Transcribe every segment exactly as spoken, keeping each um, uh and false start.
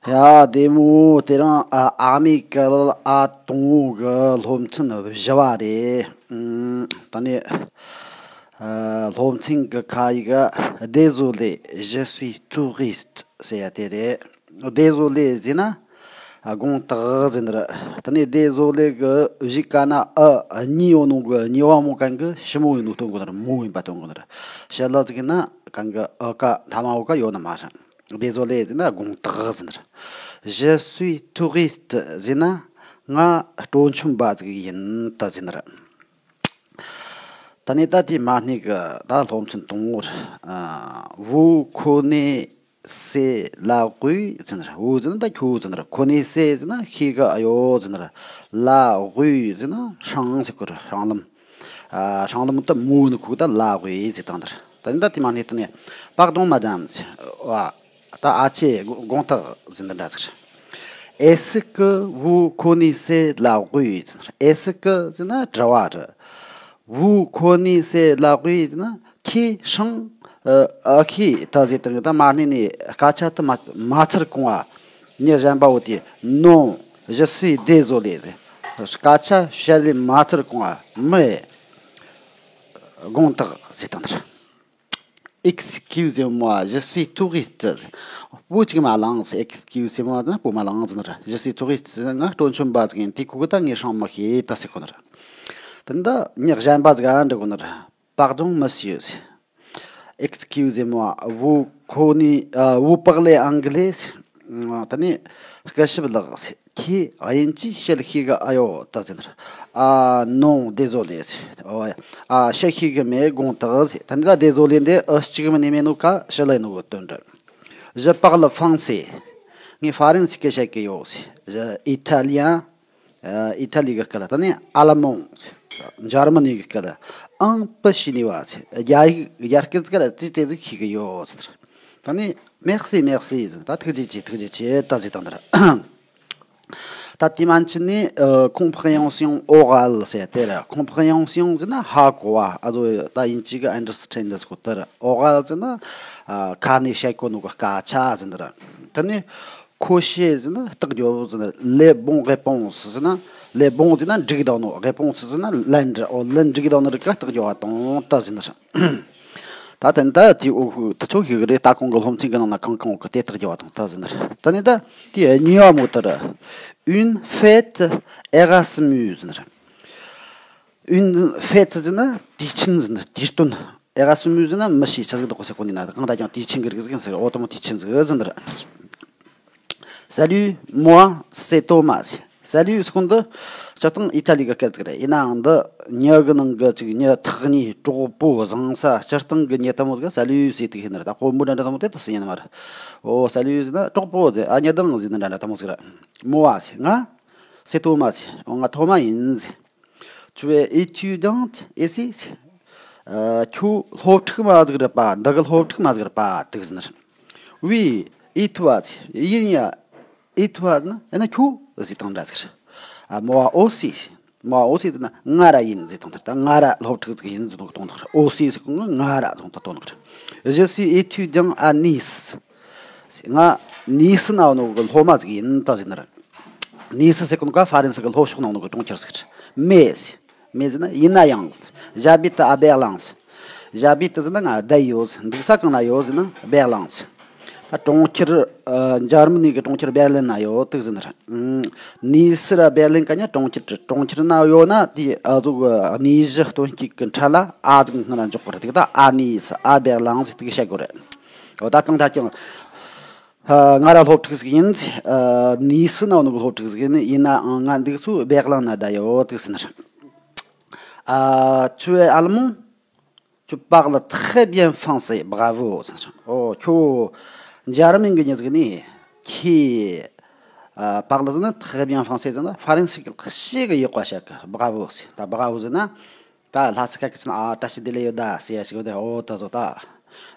ཡ། བདེ་མོ། དེ་རིང་ཨ་ཨ་མེ་རི་ཀ་ཨ་དང་པོ་གི་སློབ་ཚན་བཞི་བ་རེད། ཨུམ། ད་ནི་ཨ་སློབ་ཚན་གི་ཁ་ཡིག་ག Désolé, je suis touriste ཟེར་ཡ་དེ་རེད། Désolé ཟེར་ན་ཨ་དགོངས་དག་ཟེར་ནི་རེད། ད་ནི་Désolé གི་གཞུག་ག་ན་ཨ་གཉིས་ཡོད་ནོ་གི་གཉིས་པ་མོ་གན་གི་ཞི་མོ་ཡིན་ནོ་སྟོན་གོ་ནི་རེད། མོ་ཡིན་པ་སྟོན་གོ་ནི་རེད། ཞི་ལ་ཟིག་ན་གན་གི་ཨ་ཀ་ཐ་མ་འོ་ཀ་ཡོད་ནི་མ་རེད། Désolé ཟེར་ན་དགོངས་དག་ཟེར་ནི་རེད། Je suis touriste ཟེར་ན་ང་སྤྲོ་འཆམ་པ་ཟིག་ཡིན་ད་ཟེར་ནི་རེད། ད་ནི་ད་དེ་མ་ནི་གི་ད་སློབ་ཚན་དང་པོར་ཨ་Vous connaissez la rue ཟེར་ནི་རེད། Vous ཟེར་ན་ད་ཁྱོད་ཟེར་ནི་རེད། Connaissez ཟེར་ན་ཤེས་གི་ཨ་ཡོད་ཟེར་ནི་རེད། La rue ཟེར་ན་སྲང་ཟེར་གོ་རེད། སྲང་ལམ། ཨ་སྲང་ལམ་ད་མོ་ནི་ཁུག་ད་la rue ཟེར་བཏང་ནི་རེད། ད་ནི་ད་དེ་མ་ནི་ད་ནི་Pardon madame ཟེར་བ། ད་ཨ་ཅེ་དགོངས་དག་ཟེར་འདི་འདྲ་ཟེར། Est-ce que vous connaissez la rue ཟེར། Est-ce que ཟེར་ན་དྲི་བ་རེད། Vous connaissez la rue ཟེར་ན་ཁྱེད་སྲང་ཨ་ཨ་ཁྱེད་ད་ཟེར་དང་ད་མ་ནི་ནི་སྐད་ཆ་དུ་མ་མ་ཚར་གོང་བ་ནི་གཞན་པ་བོ་དེ་Non, je suis désolé ཟེར། སྐད་ཆ་བཤད་ལས་མ་ཚར་གོང་བ་མི་དགོངས་དག་ཟེར་དང་འདིར། Excusez-moi, je suis touriste. བུ་གཅིག་མ་ལངས། Excusez-moi ན་བུ་མ་ལངས་ཟེར་ནི་རེད། Je suis touriste ཟེར་ན་ང་སྤྲོ་འཆམ་པ་ཟིག་ཡིན། དེ་ཁུག་ད་ངས་སྲང་མི་ཤེས་ད་ཟེར་གོ་ནི་རེད། དེ་འདི་ངས་གཞན་པ་ཟིག་ཨ་འདྲི་གོ་ནི་རེད། Pardon, monsieur. Excusez-moi, vous connaissez, euh, vous parlez anglais? ད་ནི་སྐུ་ཞབས་ལགས། ཁྱེད་དབྱིན་ཇི་བཤད་ཤེས་གི་ཨ་ཡོད་ད་ཟེར་ནི་རེད། Ah non, désolé ཟེར། ཨོ་ཡ། ཨ་བཤད་ཤེས་གི་མེད། དགོངས་དག་ཟེར། ད་ནི་ད་désolé འདི་ཨ་གཅིག་མིན་ནི་མེད་ནོ་ཀ་ཞི་ལ་ཡིན་ནོ་གི་དོན་རེད། Je parle français. ངས་ཧྥ་རན་སི་སྐད་བཤད་གི་ཡོད་ཟེར། Je italien. ཨ་ཨི་ཐ་ལི་གི་སྐད་ལ། ད་ནི་allemand ཟེར། འཇར་མ་ནི་གི་སྐད་ལ། Un peu chinois ཟེར། རྒྱ་ཡིག་རྒྱ་སྐད་སྐད་ལ་ཙི་ཙི་ཟིག་ཤེས་གི་ཡོད་ཟེར། ད་ནི་merci, merci ཟེར། ད་ཐུགས་རྗེ་ཆེ། ཐུགས་རྗེ་ཆེ་ད་ཟེར་དང་འདིར། ད་དེ་མན་ཆད་ནི་ཨ་compréhension orale ཟེར་དེ་རེད། Compréhension ཟེར་ན་ཧ་གོ་བ། ཨ་ཟོ་ད་དབྱིན་ཇི་གི་understand ཟེར་གོ་དེ་རེད། Orale ཟེར་ན་ཨ་ཁ་ནས་བཤད་གོ་ནོ་གི་སྐད་ཆ་ཟེར་འདི་རེད། ད་ནི་ཁོ་ཤེས་ཟེར་ན་རྟགས་སྦྱོར་བོ་ཟེར་ན། Les bons réponses ཟེར་ན། Les bons ཟེར་ན་འགྲིག་དང་ནོ། Réponses ཟེར་ན་ལན་འདྲི། ཨོ་ལན་འགྲིག་དང་ནོ་རིགས་ཀ་རྟགས་སྦྱོར་བ་དང་ད་ཟེར་ན། ད་དེ་ད་དེ་འུ་ཧུ་ད་ཆོ་ཤེས་གི་རེད། ད་གོང་གི་སློབ་ཚན་གི་ནང་ན་གང་གང་འུ་གི་དེ་རྟགས་སྦྱོར་བ་དང་ད་ཟེར་ན། ད་ནི་ད་དེ་གཉིས་པ་མོ་ད་ར། Une fête Erasmus ཟེར་ན། Une fête ཟེར་ན་དུས་ཆེན་ཟེར་ན་དུས་སྟོན། Erasmus ཟེར་ན་མི་ཤེས་ཆ་ཟིག་འདུག་གོ་ཟེར་གོ་ནི་ན། གང་ལྟར་ཀྱང་དུས་ཆེན་གི་རིགས་ཟིག་ཟེར། ཨོ་དེ་མོ་དུས་ཆེན་ཟིག་ཟེར་འདི་ར། Salut, moi, c'est Thomas. Salut ཟེར་གོ་འདི་སྤྱིར་བཏང་ཨི་ཐ་ལི་གི་སྐད་ཟིག་རེད། ཡིན་ནའང་འདི་མྱི་གི་ནང་གི་ཅིག་མྱི་ཐག་ཉེ་གྲོགས་པོ་བཟང་ས་སྤྱིར་བཏང་གི་མྱི་དེ་མོ་ཟིག་Salut ཟེར་དུས་ཤེས་ནི་རེད། ད་དཔོན་པོ་འདྲ་འདྲ་དེ་མོ་དེ་ད་ཟེར་ཡིན་ནི་མ་རེད། ཨོ་Salut ཟེར་ན་གྲོགས་པོ་ཟེར། ཨ་མྱི་དང་ཟེར་ནི་འདྲ་འདྲ་དེ་མོ་ཟིག་རེད། Moi ཟེར། ང་། C'est Thomas ཟེར། ང་ཐོ་མ་ཡིན་ཟེར། Tu es étudiante ici? ཨ་ཁྱོད་སློབ་ཕྲུག་མ་ཟིག་རེད་པ། འདི་གི་སློབ་ཕྲུག་མ་ཟིག་རེད་པ་དེ་ཟེར་ནི་རེད། Oui, et toi ཟེར། ཡིན་ཡ། Et toi ཟེར་ན་ཡིན་ན་ཁྱོད་ཟེར་དང་འདྲ་ཟིག་རེད། ཨ་moi aussi ཟེར། Moi aussi ཟེར་ན་ང་ར་ཡིན་ཟེར་དང་འདྲ། ད་ང་ར་སློབ་ཕྲུག་ཟིག་ཡིན་ཟེར་དང་དོན་དག་རེད། Aussi ཟེར་གོ་ང་ར་ཟེར་དང་དོན་དག་རེད། Je suis étudiant à Nice. ང་ནི་སི་ན་ཡོད་ནོ་གི་སློབ་མ་ཟིག་ཡིན་ད་ཟེར་ནི་རེད། ནི་སི་ཟེར་གོ་ནོ་ག་ཧྥ་རན་སི་གི་ལྷོ་ཕྱོགས་ན་ཡོད་ནོ་གི་གྲོང་ཁྱེར་ཟིག་རེད། Mais ཟེར། Mais ཟེར་ན་ཡིན་ན་ཡང་། J'habite à Berlin ཟེར། J'habite ཟེར་ན་ང་བསྡད་ཡོད་ཟེར། འདུག་ས་གང་ན་ཡོད་ཟེར་ན་Berlin ཟེར། ད་གྲོང་ཁྱེར་ཨ་འཇར་མ་ནི་གི་གྲོང་ཁྱེར་Berlin ན་ཡོད་དེ་ཟེར་ནི་རེད། ཨུམ། ནི་སི་ར་Berlin ག་ཉ་གྲོང་ཁྱེར་རེད། གྲོང་ཁྱེར་ན་ཡོད་ན་དེ་ཨ་ཟུག་གི་ནི་སི་སྟོན་སྐྱིད་གི་འཕྲལ་ལ་ཨ་ཟིག་སྔོན་ན་འཇོག་གི་རེད། དེ་ག་ད་à Nice, à Berlin ཟེར་དེ་གི་བཤད་དགོས་རེད། འོ་ད་གང་ལྟར་ཀྱང་། ཨ་ང་ར་སློབ་ཕྲུག་ཟིག་ཡིན། ཨ་ནི་སི་ན་ཡོད་ནོ་གི་སློབ་ཕྲུག་ཟིག་ཡིན། ཡིན་ནའང་ང་འདུག་ས་Berlin ན་བསྡད་ཡོད་དེ་ཟེར་ནི་རེད། ཨ་Tu es allemand? Tu parles très bien français, bravo ཟེར་ནི་རེད། ཨོ་ཁྱོད་འཇར་མན་གི་མྱི་ཟིག་ནི་ཁྱེད་ཨ་parles ཟེར་ན་très bien français ཟེར་ན་ཧྥ་རན་སི་གི་ཤེས་གི་ཡག་པ་བཤད་གི། Bravo ཟེར། ད་bravo ཟེར་ན། ད་ལྷ་ས་ཁ་ཁི་ཚོ་ན་ཨ་བཀྲ་ཤིས་བདེ་ལེགས་ཡོད་ད་ཟེར་ཡ་ཞིག་ཡོད་དེ། ཨོ་ད་ཟོ་ད་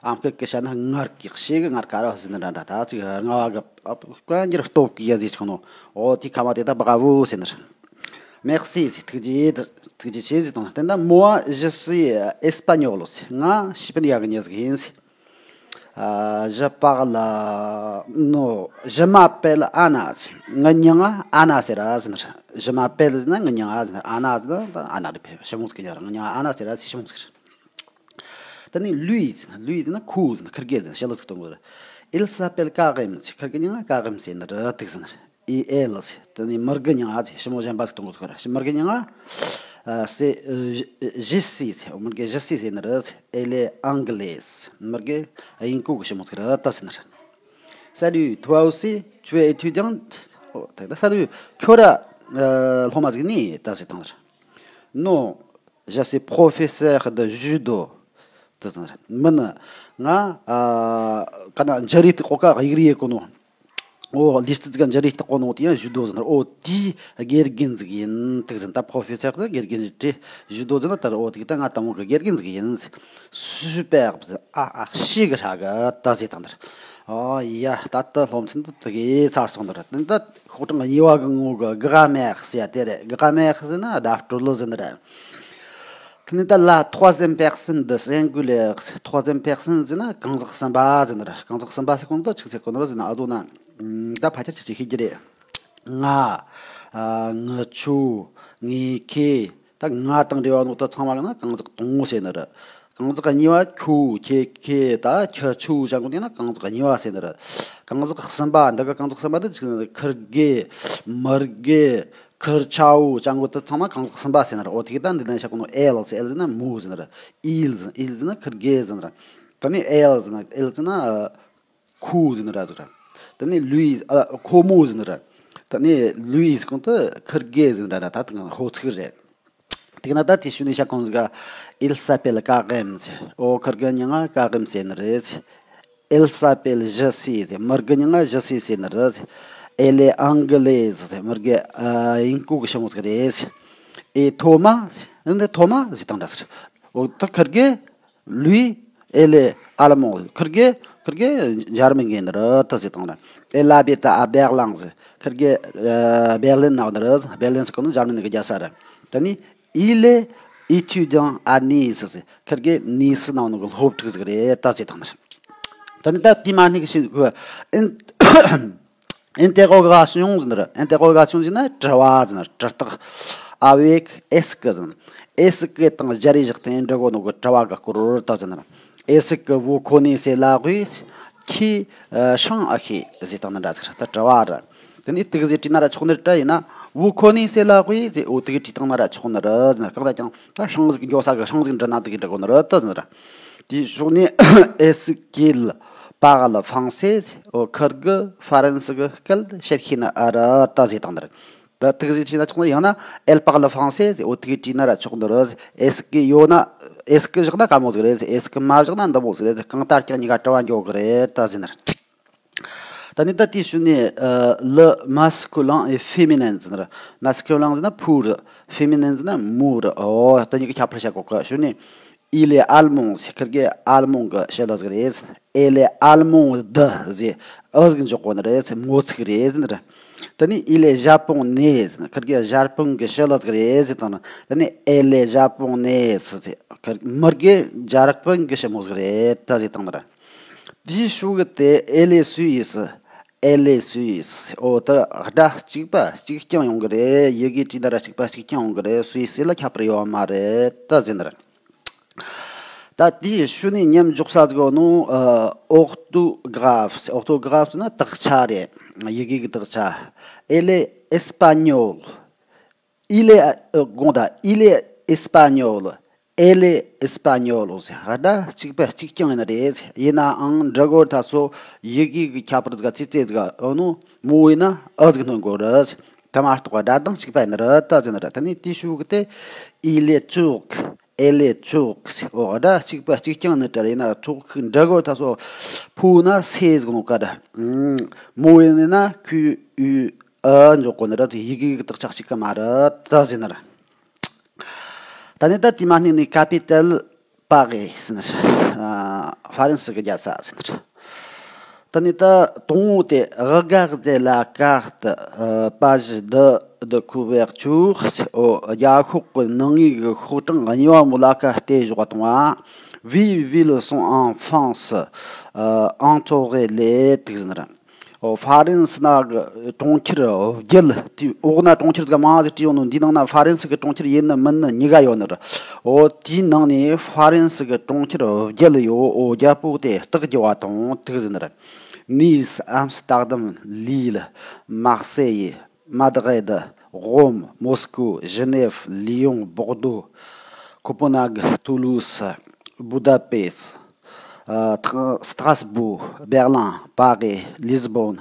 ཨམ་སྐད་ཀྱི་བཤད་ན་ངར་གི་ཤེས་གི་ངར་ཀ་ར་ཟེར་ནི་འདྲ་འདྲ། ད་ཅིག་རྔ་བ་གི་ཨ་བཀའ་འགྱུར་སྟོབས་ཀྱི་ཡ་ཟེར་ཆོག་ནོ། ཨོ་དེ་ཁ་མ་དེ་ད་bravo ཟེར་ནི་རེད། Merci ཟེར། ཐུགས་རྗེ་ཐུགས་རྗེ་ཆེ་ཟེར་དང་། དེ་ད་moi je suis espagnol ཟེར། ང་སི་པན་ཡ་གི་མྱི་ཟིག་ཡིན་ཟེར། ཨ། Je parle, non, je m'appelle Anna. ངའི་མིང་ང་ཨ་ན་ཟེར་ར་ཟེར་ནི་རེད། Je m'appelle ཟེར་ན་ངའི་མིང་ང་ཟེར་ནི་རེད། Anna ཟེར་ན་ད་ཨ་ན་རེད། ཕལ་ཞི་མོ་ཟིག་གི་མིང་རེད། ངའི་མིང་ང་ཨ་ན་ཟེར་ར་ཟེར། ཞི་མོ་ཟིག་རེད། དེ་ནས་lui ཟེར་ན། Lui ཟེར་ན་ཁོ་ཟེར་ནི། ཁིར་གེ་ཟེར་ནི། ཞི་ལུ་ཟིག་གཏོང་གི་རེད། Il s'appelle Karim. ཁིར་གི་མིང་ང་ཀ་རིམ་ཟེར་ནི་རེད། དེ་ཟེར་ནི་རེད། Et elle ཟེར། དེ་ནས་མིར་གི་མིང་ང་ཟེར། ཞི་མོ་གཞན་པ་ཟིག་གཏོང་གི་ཟེར། མིར་གི་མིང་ང་ཨ། c'est, euh, Jessie ཟེར། མིར་གི་Jessie ཟེར་ནི་རེད། Elle est anglaise. མིར་གི་དབྱིན་གོ་གི་ཞི་མོ་ཟིག་རེད། ད་ཟེར་ནི་རེད། Salut, toi aussi, tu es étudiante? ཨོ། ད་ད། Salut, ཁྱོད་ར་ཨ་སློབ་མ་ཟིག་ནི། ད་ཟེར་བཏང་ནི་རེད། Non, je suis professeur de judo. དེ་ཟེར་ནི་རེད། མིན། ང་ཨ་ག་ན་འཇའ་རིས་ཏི་ཀོ་ཀ་ཡིག་རིགས་ཡེ་གོ་ནོ། ཨོ། ལི་སྟི་ཙི་ག་འཇའ་རིས་ཏི་ཀོ་ནོ་དེ་ཡང་ཇུ་དོ་ཟེར་ནི་རེད། ཨོ། དེའི་དགེ་རྒན་ཟིག་ཡིན། དེ་ཟེར་ནི། ད་professeur དེ་དགེ་རྒན་རེད། ཇུ་དོ་ཟེར་ན་ད། ཨོ། དེ་ད་ང་དང་པོ་གི་དགེ་རྒན་ཟིག་ཡིན། Superbe. ཨ་ཨ། ཞེ་གི་ཧྲ་གི། ད་ཟེར་བཏང་ནི་རེད། ཨོ་ཡ། ད་ལྟ་སློབ་ཚན་དེ་དེ་གི་ཚར་སོང་ནི་རེད། དེ་ད་ཤོག་གྲངས་གཉིས་པ་གི་ངོ་གི་grammaire ཟེར་ཡ་དེ་རེད། Grammaire ཟེར་ན་བརྡ་སྤྲོད་ཟེར་ནི་རེད། དེ་ནས་ད་la troisième personne du singulier. Troisième personne ཟེར་ན་གང་ཟག་གསུམ་པ་ཟེར་ནི་རེད། གང་ཟག་གསུམ་པ་ཟེར་གོ་ནོ་ད་ཆི་ཟེར་གོ་ནི་རེད་ཟེར་ན། ཨ་ཟོ་ན་ད་ཕལ་ཆེར་ཁྱེད་ཀྱིས་ཤེས་ཀྱི་རེད། ང་། ཨ། ངི་ཆོ། ངེ་ཁེ། ད་ང་དང་འབྲེལ་བ་ནོ་ད་ཚང་མ་ལ་ན་གང་ཟག་དང་པོ་ཟེར་ནི་རེད། གང་ཟག་གཉིས་པ་ཁྱོ་ཁྱེད་ཁེ་ད་ཁྱི་ཆོ་ཟེར་གོ་དེ་ན་གང་ཟག་གཉིས་པ་ཟེར་ནི་རེད། གང་ཟག་གསུམ་པ། འདི་ག་གང་ཟག་གསུམ་པ་དེ་ཆི་ཟེར་ནི་རེད། ཁིར་གེ། མིར་གེ། ཁིར་ཆོ་ཟེར་གོ་དེ་ཚང་མ་གང་ཟག་གསུམ་པ་ཟེར་ནི་རེད། འོ་དེ་གི་ད་འདི་ན་བཤད་གོ་ནོ་elle ཟེར། elle ཟེར་ན་མོ་ཟེར་ནི་རེད། il ཟེར། il ཟེར་ན་ཁིར་གེ་ཟེར་ནི་རེད། ད་ནི་elle ཟེར་ན། elle ཟེར་ན་ཨ་ཁོ་ཟེར་ནི་རེད་ཟེར། ད་ནི་lui ཨ་ཁོ་མོ་ཟེར་ནི་རེད། ད་ནི་lui ཟེར་གོ་དེ་ཁིར་གེ་ཟེར་ནི་རེད། ད་དེ་ཧོ་ཚིག་རེད། དེ་ན་ད་དེ་ཤུལ་ནས་བཤད་གོ་ནོ་ཟིག il s'appelle Karim ཟེར། ཨོ། ཁིར་གི་མིང་ང་ཀ་རིམ་ཟེར་ནི་རེད། Elle s'appelle Jessie ཟེར། མིར་གི་མིང་ང་Jessie ཟེར་ནི་རེད། Elle est anglaise ཟེར། མིར་གི་ཨ་དབྱིན་གོ་གི་ཞི་མོ་ཟིག་རེད། Et Thomas? འདི་Thomas ཟེར་བཏང་ད་ཟེར། ཨོ། ད་ཁིར་གི། Lui, elle est allemande. ཁིར་གི། ཁིར་གི་འཇར་མན་གི་ཡིན་ནི་རེད། ད་ཟེར་བཏང་ན། Elle habite à Berlin ཟེར། ཁིར་གི་ཨ་བེར་ལིན་ནང་ནི་རེད། བེར་ལིན་ཟེར་གོ་ནི་འཇར་མན་གི་རྒྱལ་ས་རེད། ད་ནི། Il est étudiant à Nice ཟེར། ཁིར་གི་ནི་སི་ནང་ནི་གི་སློབ་ཕྲུག་ཟིག་རེད། ད་ཟེར་བཏང་ནི་རེད། ད་ནི་ད་དེ་མ་ནི་གི་ཤིན་གི་ཨིན། Interrogation ཟེར་ནི་རེད། Interrogation ཟེར་ན་དྲི་བ་ཟེར་ནི་རེད། དྲི་རྟགས། Avec est-ce que ཟེར་ནི། Est-ce que དང་སྦྱར་ཡིག་བཞག་སྟེ་འབྲི་གོ་ནོ་གི་དྲི་བ་གི་སྐོར་ད་ཟེར་ནི་རེད། Est-ce que vous connaissez la rue qui, euh, Shang-Ahe ཟེར་བཏང་ནི་འདྲ་ཟིག་རེད། ད་དྲི་བ་རེད། དེ་ནས་དེ་གི་ཟིག་བྲིས་ན་ར་ཆོག་ནི་རེད་ཡིན་ན། Vous connaissez la rue ཟེར། འོ་དེ་གི་བྲིས་བཏང་ན་ར་ཆོག་ནི་རེད་ཟེར་ནི་རེད། གང་ལྟར་ཀྱང་ད་ཧྲང་ཟིག་འགྱོ་ས་གི་ཧྲང་ཟིག་འབྲི་ན་དེ་གི་འབྲི་གོ་ནི་རེད་ད་ཟེར་ནི་རེད། དེའི་ཕྱོགས་ནས། Est-ce qu'il parle français? ཨོ། ཁིར་གི་ཧྥ་རན་སི་གི་སྐད་བཤད་ཤེས་ནི་ཨ་རེད་ད་ཟེར་བཏང་ནི་རེད། ད་དེ་གི་ཟིག་བྲིས་ན་ཆོག་ནི་རེད། ཡང་ན་elle parle français ཟེར། ཨོ་དེ་གི་བྲིས་ན་ར་ཆོག་ནི་རེད། Est-ce que ཡོད་ན། Est-ce que བཞག་ན་དཀའ་མོ་ཟིག་རེད། Est-ce que མ་བཞག་ན་འདི་མོ་ཟིག་རེད། གང་ལྟར་ཀྱང་གཉིས་ཀ་དྲི་བ་འགྱོ་གི་རེད་ད་ཟེར་ནི་རེད། ད་ནི་ད་དེའི་ཤུལ་ནས་ཨ་le masculin et féminin ཟེར་ནི་རེད། Masculin ཟེར་ན་བུ་རེད། Féminin ཟེར་ན་མོ་རེད། ཨོ། ད་གཉིས་ཀའི་ཁྱད་པར་བཤད་གོ་གི། ཤུལ་ནས། Il est allemand ཟེར། ཁིར་གི་ཨལ་མོང་གི་ཞི་ལུ་ཟིག་རེད། Elle est allemande ཟེར། ཨ་ཟིག་འཇོག་གོ་ནི་རེད། མོ་ཚིག་རེད་ཟེར་ནི་རེད། ད་ནི། Il est japonais ཟེར། ཁིར་གི་ཇར་པན་གི་ཞི་ལུ་ཟིག་རེད་ཟེར་བཏང་ན། ད་ནི། Elle est japonaise ཟེར། ཁིར། མིར་གི་ཇར་པན་གི་ཞི་མོ་ཟིག་རེད་ད་ཟེར་བཏང་ནི་རེད། དེའི་ཕྱོགས་གི་དེ། Elle est suisse. Elle est suisse. ཨོ། ད་སྒྲ་གཅིག་པ་གཅིག་རྐྱང་ཡོང་གི་རེད། ཡི་གེ་བྲིས་ན་ར་གཅིག་པ་གཅིག་རྐྱང་ཡོང་གི་རེད། སུའི་སི་ལ་ཁྱད་པར་ཡོད་མ་རེད་ད་ཟེར་ནི་རེད། ད་དེའི་ཤུལ་ནས་མཉམ་འཇོག་ས་ཟིག་ཡོད་ནོ། ཨ། orthographe. Orthographe ཟེར་ན་དག་ཆ་རེད། ཡི་གེ་གི་དག་ཆ། Elle est espagnole. Il est, ཨ། དགོངས་དག Il est espagnol. Elle est espagnole ཟེར། སྒྲ་གཅིག་པ་གཅིག་རྐྱང་ཡིན་ནི་རེད། ཡིན་ནའང་འབྲི་གོ་ད་སོ་ཡི་གེ་གི་ཁྱད་པར་ཟིག་ཙི་ཙི་ཟིག་ཡོད་ནོ། མོ་ཡིན་ན་ཨ་ཟིག་འདོན་དགོས་རེད། དེ་མ་གཏོགས་སྒྲ་གདངས་གཅིག་པ་ཡིན་ནི་རེད་ད་ཟེར་ནི་རེད། ད་ནི་དེའི་ཤུལ་གི་དེ། Il est turc. Elle est turque. ཨོ། སྒྲ་གཅིག་པ་གཅིག་རྐྱང་ནི་དྲ་ཡིན་ན་ཐུག་གི་འདྲ་གོ་ད་སོ་ཕུ་ན་སེ་ཟིག་ནོ་ཀ་ད། མོ་ཡིན་ན་ཁུ་ཨུ་ཨ་འཇོག་གོ་ནི་རེད། ཡི་གེ་གི་དག་ཆ་གཅིག་གི་མ་རེད་ད་ཟེར་ནི་རེད། ད་ནི་ད་དེ་མ་ནི་ནི་capitale Paris ཟེར་ནི། ཨ། ཧྥ་རན་སི་གི་རྒྱལ་ས་ཟེར་ནི། ད་ནི་ད་དང་པོ་དེ། Regardez la carte, euh, page deux de couverture. ཨོ། རྒྱ་ཤོག་གི་ནང་ངོས་ཀྱི་ཤོག་གྲངས་གཉིས་པ་མོ་ལ་ཁ་བལྟས་བཞག་པ་དང་། Huit villes sont en France, euh, entourées les དེ་ཟེར་ནི་རེད། ཨོ། ཧྥ་རན་སི་ནང་གི་གྲོང་ཁྱེར་བརྒྱད་དེ། འོག་ན་གྲོང་ཁྱེར་ག་མང་ཟིག་བྲིས་ཡོད་ནོ་འདི་ནང་ན་ཧྥ་རན་སི་གི་གྲོང་ཁྱེར་ཡིན་ནི་མིན་ནི་གཉིས་ཀ་ཡོད་ནི་རེད། ཨོ། དེའི་ནང་ནས་ཧྥ་རན་སི་གི་གྲོང་ཁྱེར་བརྒྱད་ཡོད། ཨོ། རྒྱལ་པོ་དེ་རྟགས་བརྒྱབ་པ་དང་དེ་ཟེར་ནི་རེད། Nice, Amsterdam, Lille, Marseille, Madrid, Rome, Moscou, Genève, Lyon, Bordeaux, Copenhague, Toulouse, Budapest, euh, Tra- Strasbourg, Berlin, Paris, Lisbonne,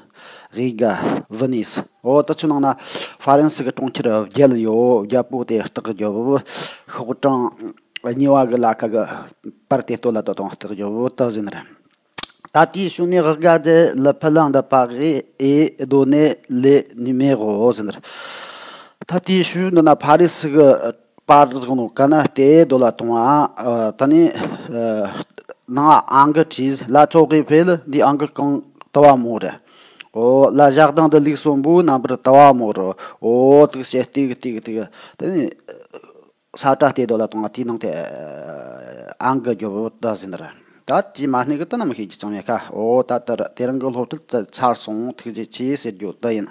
Riga, Venise. ཨོ། ད་ཆུ་ནང་ན་ཧྥ་རན་སི་གི་གྲོང་ཁྱེར་བརྒྱད་ཡོད། རྒྱལ་པོ་དེ་རྟགས་བརྒྱབ། ཤོག་གྲངས་གཉིས་པ་གི་ལ་ཁ་གི་པར་དེ་སྟོད་ལ་ཏོ་དང་རྟགས་བརྒྱབ་ད་ཟེར་ནི་རེད། T'as-tu su ne regarder le plan de Paris et donner les numéros ཟེར་ནི་རེད། T'as-tu su འདི་ན་ཕ་རི་སི་གི་པར་ཟིག་ནོ་ག་ན་སྟེ་རྡོ་ལ་གཏོང་བ། ཨ། ད་ནི། ཨ། ནང་ཨང་གི་བྲིས། La Tour Eiffel འདི་ཨང་གི་གང་དུ་བ་མོ་རེད། ཨོ། Le jardin de Luxembourg རྣམ་པར་དུ་བ་མོ་རེད། ཨོ། དུག་བྱས་ཏིག་ཏིག་ཏིག་ད་ནི་ས་བཀྲ་སྟེ་རྡོ་ལ་གཏོང་བ་དེའི་ནང་དེ་ཨང་གི་རྒྱོབ་ད་ཟིན་ར། ད་དེ་མ་སྣེ་གི་ད་ནམ་ཤེས་ཀྱི་ཅང་མེད་ཁ། ཨོ། ད་ད་དེ་རང་གི་སློབ་ཁྲིད་ཚར་སོང་། ཐུགས་རྗེ་ཆེ་ཟེར་རྒྱུ་ད་ཡིན།